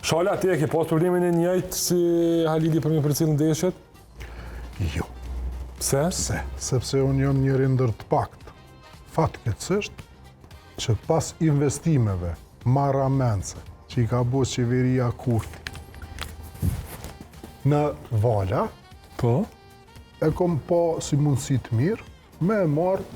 Shala, ti e ke pas problemin e njëjtë si Halili për me përcjell ndeshjet? Jo. Pse? Pse? Sepse unë jam njëri ndër të paktë. Fatkeqësisht që pas investimeve marramendëse që i ka bo qeveria Kurti në Vala, Po? e kom pa si mundësi të mirë me e marrë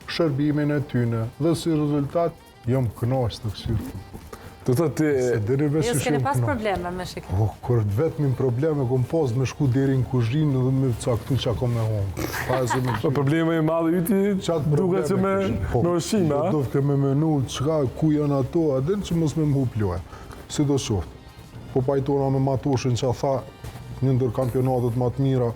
shërbimin e tyne dhe si rezultat jam kënaqë të këqyrë futboll. Do të ti... Se deri veç Jo, që s'keni jam pas kënaqë. probleme me shikim. Po, kur të vetmin problem e kom pas me shku deri në kuzhinë dhe me caktu që kom me hongër. Pa e se me Po problemi i madh yti Qatë duket që me, Po, me ushqime, a? Do të me menu çka, ku janë ato, a din që mos me më hup loja. Si do qoftë. Po pajtona me Matoshin që tha një ndër kampionatet më të mira,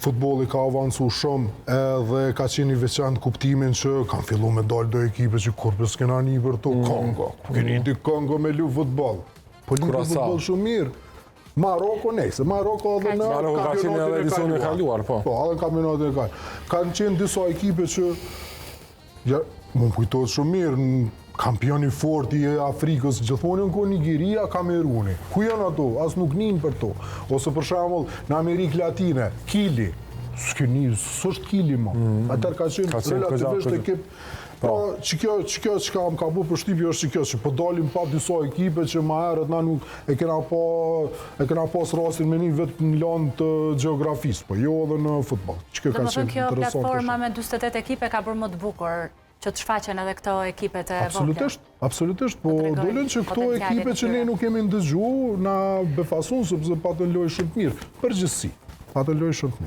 futbolli ka avancu shumë edhe ka qenë i veçantë kuptimin që kanë fillu me dalë do ekipe që kur për s'kena një për to, Kongo, ku keni di Kongo me lu futboll. Po lu Curaçao. futboll shumë mirë. Maroko nejse, Maroko edhe në Maroko ka qenë kampionatin edhe e edicionin e kaluar, po. Po, edhe në kampionatin e kaluar. Kanë qenë disa ekipe që Ja, më kujtohet shumë mirë, në kampioni fort i Afrikës, gjithmonë janë ku Nigeria, Kameruni. Ku janë ato? As nuk njën për to. Ose për shembull, në Amerikë Latine, Kili. S'ke një, s'është Kili më. Atëherë ka qenë Mm. Ka qenë relativisht këgja- ekip Pra, që kjo, që kjo që ka më ka bu përshtypje është që kjo që po dalim pa disa ekipe që ma herët na nuk e kena pa e kena pas rastin me një vetë në landë të gjeografisë, po jo edhe në futboll. Që kjo Do ka më thënë qenë kjo interesante platforma shumë. me 48 ekipe ka bërë më të bukur që të shfaqen edhe këto ekipet e vogla. Absolutisht, absolutisht, po tregojnë dolën që këto potencialin ekipe e që ne tyre. nuk kemi ndëgju, na befasun sepse patën lojë shumë të mirë. Përgjithësi, patën lojë shumë të mirë.